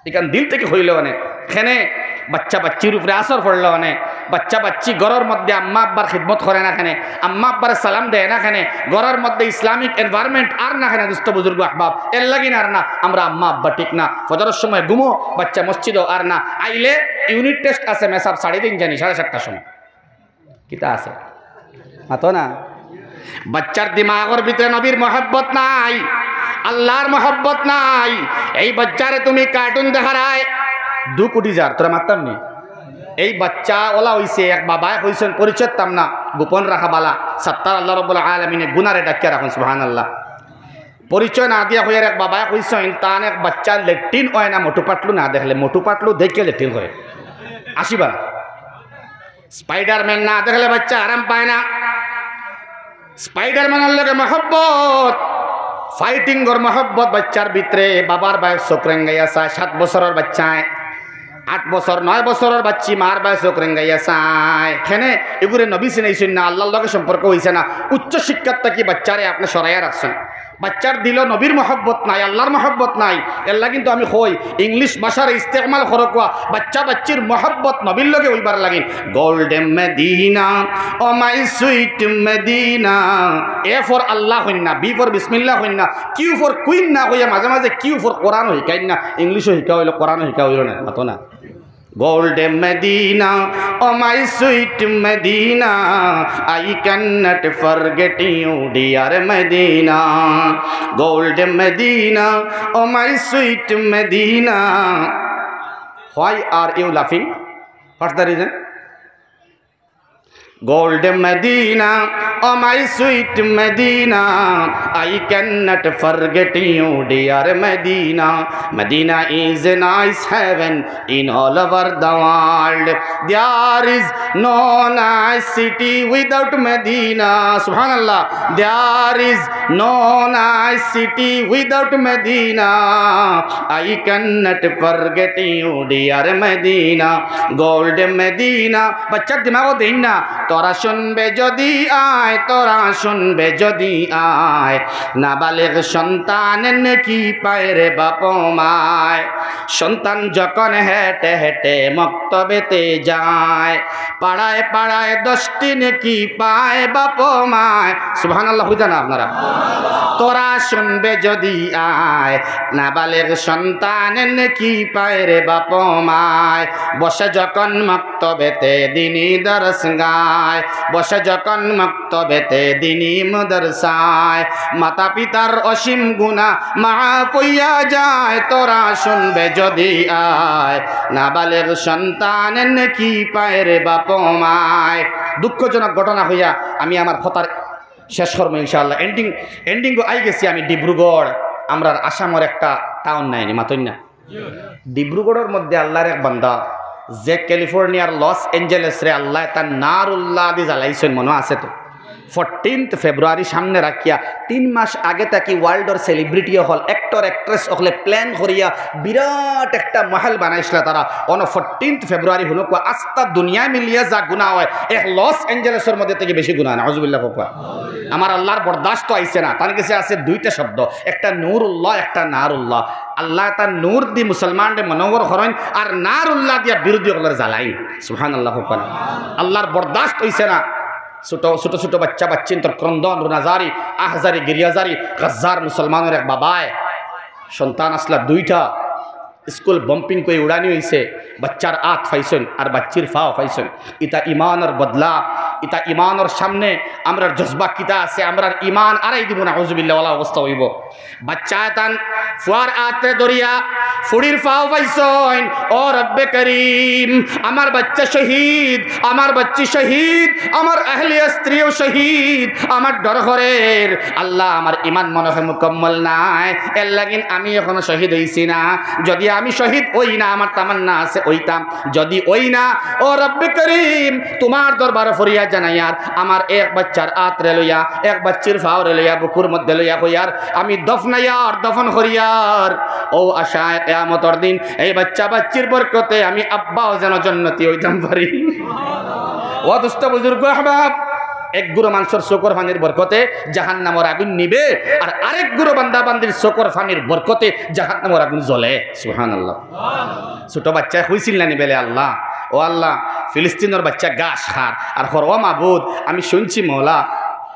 ইখান দিল থাকি কইলো অনে, কেনে বাচ্চা বাচ্চির উপরে আসর পড়লো অনে, বাচ্চা বাচ্চি ঘরর মধ্যে আম্মা আব্বার খিদমত করে না কেনে, আম্মা আব্বারে সালাম দেয় না কেনে, ঘরর মধ্যে Islamic environment আর না কেনে, দোস্ত বুজুর্গ আহবাব, এর লাগিন আর না, আমরা আম্মা আব্বা ঠিক না, ফজরর সময় ঘুমো, বাচ্চা মসজিদো আর না, আইলে unit test আছে মেসাব সাড়ে তিন জানি, সাড়ে সাতটার সময়। কিতা আছে? মাতো না। বাচ্চার দিমাগর ভিতরে নবীর মহব্বত নাই, আল্লার মহব্বত নাই। এই বাচ্চারে তুমি cartoon দেখারায়, দুখ উঠি যার, তোরা মাততাম নি। এই বাচ্চা অলা অইছে, এক বাবায় কইছইন, পরিচয় দিতাম না, গোপন রাখা বালা। সত্তার আল্লা রব্বুল আলামিনে গুনারে ডাকিয়া রাখইন, সুবহানাল্লাহ। পরিচয় না দিয়া কইয়ার এক বাবায় কইছইন, তান এক বাচ্চা লেট্রিন অয় না, মটু পাটলু না দেখলে, মটু পাটলু দেখিয়া লেট্রিন করে। আসিবা না। Spider-Man না দেখলে বাচ্চা আরাম পায় না। Spider-Man-অর লগে মহব্বত, fighting-অর মহব্বত বাচ্চার ভিতরে। বাবার বায় চউখ রেঙ্গাইয়া চায়, সাত বছরর বাচ্চায়, আট বছর, নয় বছরর বাচ্চি মার বায় চউখ রেঙ্গাইয়া চায়। কেনে? এগুরে নবী চিনাইছইন না, আল্লার লগে সম্পর্ক অইছে না। উচ্চ শিক্ষার থাকি বাচ্চারে আপনে সরাইয়া রাখছইন। বাচ্চার দিলো নবীর মহব্বত নাই, আল্লার মহব্বত নাই। এর লাগিন তো আমি কই, English ভাষার ইস্তেমাল করো কুয়া, বাচ্চা বাচ্চির মহব্বত নবীর লগে অইবার লাগিন। Golden Medina, oh my sweet Medina। A for আল্লা কইন না, B for বিসমিল্লা কইন না, Q for Queen না কইয়া মাঝে মাঝে Q for কোরআনও হিকাইন না, English-ও হিকা অইলো, কোরআনও হিকা অইলো না, মাতো না। Golden Medina, oh my sweet Medina, I cannot forget you, dear Medina. Golden Medina, oh my sweet Medina. Why are you laughing? What's the reason? Golden Medina, oh my sweet Medina, I cannot forget you, dear Medina. Medina is a nice heaven in all over the world. There is no nice city without Medina. Subhanallah. There is no nice city without Medina. I cannot forget you, dear Medina. Golden Medina. বাচ্চার দিমাগো দেইন না। তোরা শুনবে যদি আয়, তোরা শুনবে যদি আয়, নাবালেগ সন্তানে নেকি পায় রে বাপ মায়। সন্তান যখন হেঁটে হেঁটে মক্তবেতে যায়, পাড়ায় পাড়ায় দশটি নেকি পায় বাপ মায়। সুবহানাল্লাহ, কইতা না আপনারা? তোরা শুনবে যদি আয়, নাবালেগ সন্তানে নেকি পায় রে বাপ মায়। বসে যখন মক্তবেতে দিনি দরস গায়, বসে যখন মক্ত বেতে দিনি মাদ্রাসায়। মাতা পিতার অসীম গুনাহ মাফ অইয়া যায়, তোরা শুনবে যদি আয়। নাবালেগ সন্তানে নেকি পায় রে বাপ মায়। দুঃখজনক ঘটনা কইয়া আমি আমার কথার শেষ করমু ইনশাআল্লাহ। এন্ডিং, এন্ডিং আই গেছি আমি ডিব্রুগড়, আমরার আসামর একটা টাউন নায়নি, মাতইন না? ডিব্রুগড়র মধ্যে আল্লার এক বান্দা, যে ক্যালিফোর্নিয়ার লস এঞ্জেলেসরে আল্লায় তান নারুল্লাহ দি জ্বালাইছইন, মনো আছে তো? ফোরটিন্থ ফেব্রুয়ারি সামনে রাখিয়া তিন মাস আগে থাকি ওয়ার্ল্ডর সেলিব্রিটি অকল, অ্যাক্টর, অ্যাক্ট্রেস অকলে প্ল্যান করিয়া বিরাট একটা মহল বানাইছলা তারা। অনো ফোরটিন্থ ফেব্রুয়ারি হুনকুয়া আস্তা দুনিয়া মিলিয়া যা গুনাহ অয়, এক লস এঞ্জেলেসর মধ্যে থাকি বেশি গুনাহ, নাউজুবিল্লাহ কউক্কা। আমার আল্লার বরদাস্ত অইছে না। তান গেছে আছে দুইটা শব্দ, একটা নূরুল্লাহ, একটা নারুল্লাহ। আল্লায় তান নূর দি মুসলমানরে মনোহর করইন, আর নারুল্লাহ দিয়া বিরোধী অকলরে জ্বালাইন। সুবহানাল্লাহ কউক্কা না। আল্লার বরদাস্ত অইছে না। ছোট, ছোট, ছোট বাচ্চা বাচ্চিন্তর ক্রন্দন, রুনাজারি, আহজারি, গিরিয়াজারি, গাজ্জার মুসলমানর এক বাবায়, সন্তান আছলা দুইটা, স্কুল বম্পিং করি উড়ানি অইছে, বাচ্চার আত পাইছইন আর বাচ্চির ফাও পাইছইন। ইতা ইমানর বদলা, ইতা ইমানর সামনে আমরার জজবা কিতা আছে? আমরার ইমান আরাই দিবো, নাউজুবিল্লাহ, ওলা অবস্থা অইবো। বাচ্চা তান ফুয়ার আতরে ধরিয়া ফুড়ির ফাও পাইছইন। ও রব্বে করিম, আমার বাচ্চা শহীদ, আমার বাচ্চি শহীদ, আমার আহলিয়া স্ত্রীও শহীদ, আমার ডর করের। আল্লাহ, আমার ইমান মনো অয় মুকম্মল নায়, এর লাগিন আমি অখনো শহীদ অইছি না। যদি আমি শহীদ অই না, আমার তামান্না আছে অইতাম। যদি অই না, ও রব্বে করিম, তুমার দরবারো ফরিয়াদ জানাইয়ার, আমার এক বাচ্চার আতরে লইয়া, এক বাচ্চির ফাওরে লইয়া, বুকুর মধ্যে লইয়া কইয়ার, আমি দফনাইয়ার, দফন করিয়ার। ও আশায় কিয়ামতর দিন এই বাচ্চা বাচ্চির বরকতে আমি আব্বাও যেন জন্নতি অইতাম পারি। ও দোস্ত বুজুর্গ আহবাব, এক গুরু মানষর চকুর পানির বরকতে জাহান্নামর আগুন নিবে, আর আরেক গুরু বান্দা বান্দির চকুর পানির বরকতে জাহান্নামর আগুন জ্বলে। সুবহানাল্লাহ। ছোট বাচ্চায় কইছিল না নি বেলে, "আল্লাহ, ও আল্লাহ, ফিলিস্তিনর বাচ্চা ঘাস খার", আর কর, "ও মাবুদ, আমি শুনছি মওলা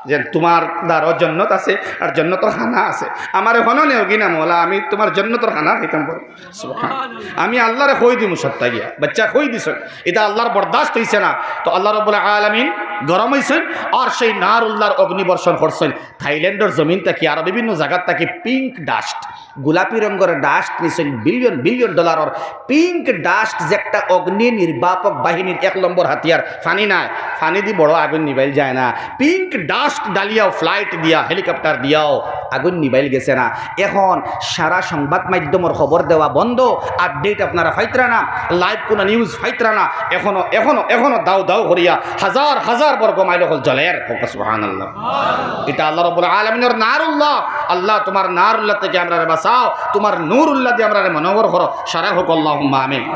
যে তুমার দ্বারো জন্নত আছে আর জন্নতর খানা আছে, আমারে অনো নেওগি না মওলা, আমি তুমার জন্নতর খানা খাইতাম পারি।" সুবহান। আমি আল্লারে কই দিমু সত্তা গিয়া, বাচ্চা কই দিছইন, ইতা আল্লার বরদাস্ত অইছে না, তো আল্লাহ রাব্বুল আলামিন গরম অইছইন, আর সেই নারুল্লাহর অগ্নি বর্ষণ করছইন। থাইল্যান্ডর জমিন থাকি আরো বিভিন্ন জাগাত থাকি পিঙ্ক ডাস্ট, গোলাপি রঙর ডাস্ট নিছইন, বিলিয়ন বিলিয়ন ডলারর পিঙ্ক ডাস্ট, যে একটা অগ্নি নির্বাপক বাহিনীর এক নম্বর হাতিয়ার। পানি নায়, পানি দি বড় আগুন নিবাইল যায় না। পিঙ্ক ডাস্ট ডালিয়াও, ফ্লাইট দিয়া, হেলিকপ্টার দিয়াও আগুন নিবাইল গেছে না। এখন সারা সংবাদ মাধ্যমর খবর দেওয়া বন্ধ, আপডেট আপনারা পাইতরা না, লাইভ কোনো নিউজ পাইতরা না। এখনো, এখনো, এখনো দাউ দাউ করিয়া হাজার হাজার বর্গ মাইল অকল জ্বলের। কউক্কা সুবহানাল্লাহ। ইতা আল্লাহ রাব্বুল আলামিনর নারুল্লাহ। আল্লাহ, তুমার নারুল্লাহ থাকি আমরারে বাঁচাও, তুমার নূরুল্লাহ দি আমরারে মনোহর করো। সারা কউক্কা আল্লাহুম্মা আমিন।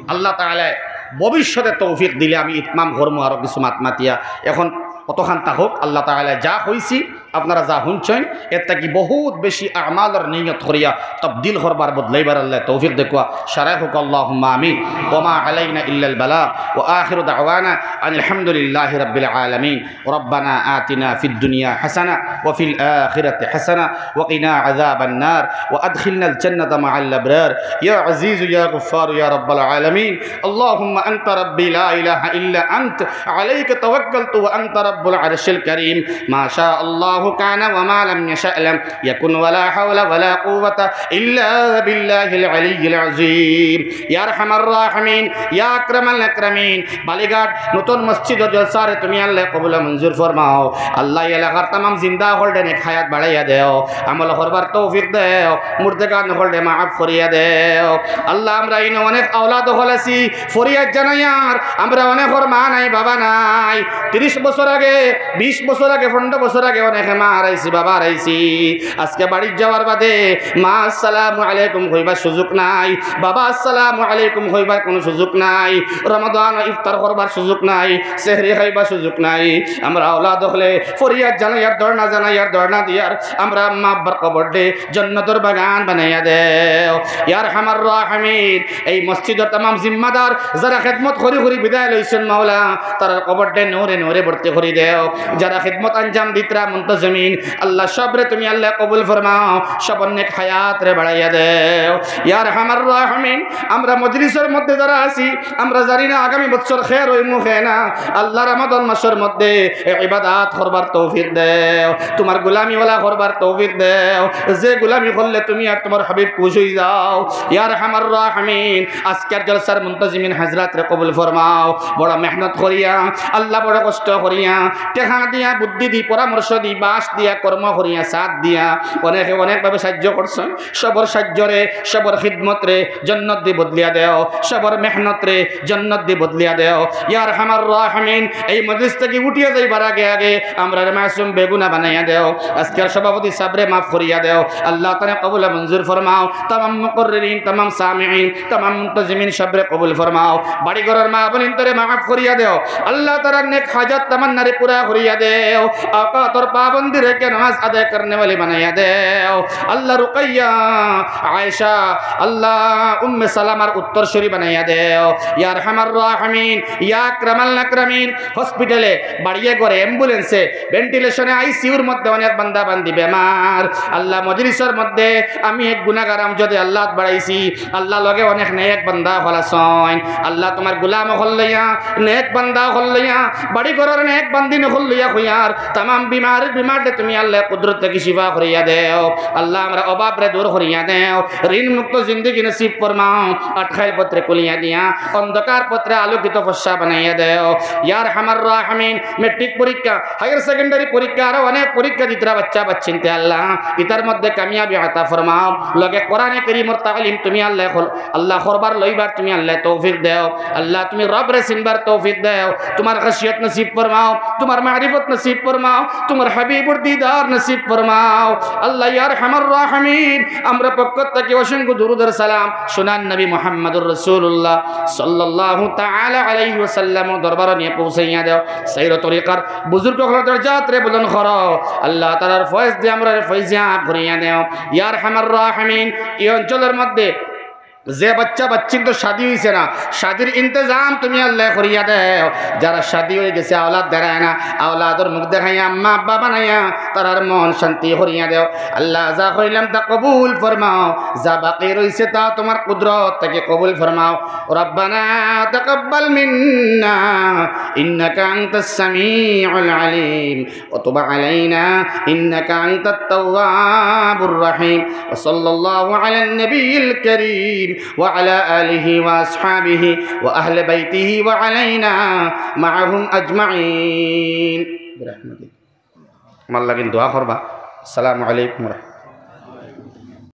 আল্লাহ তাআলায় ভবিষ্যতে তৌফিক দিলে আমি ইতমাম করমু আরো কিছু মাত মাতিয়া। এখন অতখান থাকউক, আল্লাহ তাআলায় যা কইছি, আপনারা যা হুনছইন, এর থাকি বহুত বেশি আমালর নিয়ত করিয়া তবদিল করবার, বদলাইবার আল্লাহ তৌফিক দেউক্কা। সারা কউক্কা আল্লাহুম্মা আমিন। ওয়া মা আলাইনা ইল্লাল বালাগ। ওয়া আখিরু দাওয়ানা আনিল হামদুলিল্লাহি রাব্বিল আলামিন। ربنا آتنا في الدنيا حسنة وفي الآخرة حسنة وقنا عذاب النار وأدخلنا الجنة مع الأبرار يا عزيز يا غفار يا رب العالمين. اللهم أنت ربي لا إله إلا أنت عليك توكلت وأنت رب العرش الكريم. ما شاء الله كان وما لم يشأ لم يكن ولا حول ولا قوة إلا بالله العلي العظيم. يا أرحم الراحمين، يا أكرم الأكرمين. বালিঘাট নতুন মসজিদর জলসারে তুমি আল্লাহ কবুল মঞ্জুর ফরমাও। আল্লাহ, এই এলাকার তামাম জিন্দা অকলরে নেক হায়াত বাড়াইয়া দেও, আমল করবার তৌফিক দেও, মুর্দেগান অকলরে মাফ করিয়া দেও। আল্লাহ, আমরা ইনো অনেক আওলাদ অকল আছি, ফরিয়াদ জানাইয়ার, আমরা অনেকর মা নাই, বাবা নাই। তিরিশ বছর আগে, বিশ বছর আগে, পনেরো বছর আগে অনেকে মা হারাইছি, বাবা হারাইছি। আজকে বাড়িত যাওয়ার বাদে মা আসসালামু আলাইকুম কইবার সুযোগ নাই, বাবা আসসালামু আলাইকুম কইবার কোনো সুযোগ নাই, রমাদান ইফতার করবার সুযোগ নাই, সেহরি খাইবার সুযোগ নাই। আমরা আওলাদ অকলে ফরিয়াদ জানাইয়ার, ধর্ণা জানাইয়ার, ধর্ণা দিয়ার, আমরা আম্মা আব্বার কবররে জন্নতর বাগান বানাইয়া দেও। ইয়া আরহামার রাহিমিন, এই মসজিদর তামাম জিম্মাদার যারা খেদমত করি করি বিদায় লইছইন মাওলা, তারার কবররে নূরে নূরে ভর্তি করি দেও। যারা খেদমত আঞ্জাম দিতরা, মুন্তজির মুনতাজিমিন, আল্লাহ সবরে তুমি আল্লাহ কবুল ফরমাও, সবর নেক হায়াতরে বাড়াইয়া দেও। ইয়া আরহামার রাহিমিন, আমরা মজলিসর মধ্যে যারা আছি, আমরা জানি না আগামী বছর খের অইমু কে না। আল্লাহ, রমাদান মাসর মধ্যে ইবাদত করবার তৌফিক দেও, তোমার গোলামি ওয়ালা করবার তৌফিক দেও, যে গোলামি করলে তুমি আর তোমার হাবিব খুশ অই যাও। ইয়া আরহামার রাহিমিন, আজকের জলসার মুনতাজিমিন হাজরাতরে কবুল ফরমাও। বড় মেহনত করিয়া, আল্লাহ, বড় কষ্ট করিয়া, টেকা দিয়া, বুদ্ধি দি, পরামর্শ দি, বাঁশ দিয়া, কর্ম করিয়া, সাথ দিয়া, অনেকে অনেকভাবে সাহায্য করছইন। সবর সাহায্যরে, সবর খিদমতরে জন্নত দি বদলিয়া দেও, সবর মেহনতরে জন্নত দি বদলিয়া দেও। ইয়া আরহামার রাহিমিন, এই মজলিস থাকি উঠিয়া যাইবার আগে আগে আমরারে মাসুম বেগুনা বানাইয়া দেও। আজকের সভাপতি সাবরে মাফ করিয়া দেও। আল্লাহ, তারে কবুল মঞ্জুর ফরমাও। তামাম মুকররিন, তামাম সামিইন, তামাম মুনতাজিমিন সবরে কবুল ফরমাও। বাড়ি ঘরর মা বোনিন্তরে মাফ করিয়া দেও। আল্লাহ, তারার নেক হাজত তামান্নারে পুরা করিয়া দেও। আকা, তোর পাবন্দিরে কে নামাজ আদায় করনে ওয়ালি বানাইয়া দেও। আল্লাহ, রুকাইয়া, আয়েশা, আল্লাহ, উম্মে সালামার উত্তরসূরি বানাইয়া দেও। ইয়া আরহামার রাহিমিন, ইয়া আকরামাল আকরামিন, হসপিটালে, বাড়িয়ে ঘরে, অ্যাম্বুলেন্সে, ভেন্টিলেশনে, আইসিইউর মধ্যে অনেক বান্দা বান্দি বেমার। আল্লাহ, মজলিসর মধ্যে আমি এক গুনাহগার, আমি যদি আল্লাহ বাড়াইছি, আল্লাহ, লগে অনেক নেক বান্দা অকল আছইন। আল্লাহ, তোমার গোলাম অকল লইয়া, নেক বান্দা অকল লইয়া, বাড়ি ঘরর নেক বান্দিন অকল লইয়া কইয়ার, তামাম বিমার, বিমাররে তুমি আল্লাহ কুদরত থাকি শিফা করিয়া দেও। আল্লাহ, আমরার অভাবরে দূর করিয়া দেও। ঋণ মুক্ত জিন্দেগি নসিব ফরমাও। আটকাইল পথরে খুলিয়া দিয়া, অন্ধকার পথরে আলোকিত ফর্সা বানাইয়া দেও। ইয়া আরহামার রাহিমিন, ম্যাট্রিক পরীক্ষা, হায়ার সেকেন্ডারি পরীক্ষা, আরো অনেক পরীক্ষা দিতরা বাচ্চা বাচ্চিন্তে আল্লাহ, ইতার মধ্যে কামিয়াবি আতা ফরমাও। লগে কোরআনে করিমর তালিম তুমি আল্লাহ খল-, আল্লাহ করবার লইবার তুমি আল্লাহ তৌফিক দেও। আল্লাহ, তুমি রবরে চিনবার তৌফিক দেও। তোমার খাসিয়ত নসিব ফরমাও, তোমার মারিফত নসিব ফরমাও, তোমার হাবিবর দিদার নসিব ফরমাও। আল্লাহ, ইয়া আরহামার রাহিমিন, আমরার পক্ষ থাকি অসংখ্য দুরুদ আর সালাম সোনার নবী মুহাম্মদুর রাসূলুল্লাহ সাল্লাল্লাহু তাআলা আলাইহি ওয়াসাল্লামর দরবারো নিয়া পৌঁছাইয়া দেও। সাইর তরিকার বুজুর্গ অকলর দরজাতরে বুলন্দ করো। আল্লাহ, তারার ফয়েজ দি আমরারে ফয়েজিয়াব করিয়া দেও। ইয়া আরহামার রাহিমিন, এই অঞ্চলর মধ্যে যে বাচ্চা বাচ্চিন্তর শাদি অইছে না, শাদির ইন্তেজাম তুমি আল্লাহ করিয়া দেও। যারার শাদি অই গেছে, আওলাদ দেরায় না, আওলাদর মুখ দেখাইয়া, আম্মা আব্বা বানাইয়া, তারার মন শান্তি করিয়া দেও। আল্লাহ, যা কইলাম তা কবুল ফরমাও, যা বাকি রইছে তা তোমার কুদরত থাকি কবুল ফরমাও। ربنا تقبل منا إنك أنت السميع العليم وتب علينا إنك أنت التواب الرحيم. وصلى الله على النبي الكريم وعلى آله وأصحابه وأهل بيته وعلينا معهم أجمعين برحمتك. আমার লাগি দোয়া করবা। আসসালামু আলাইকুম ওয়া রাহমাতুল্লাহ।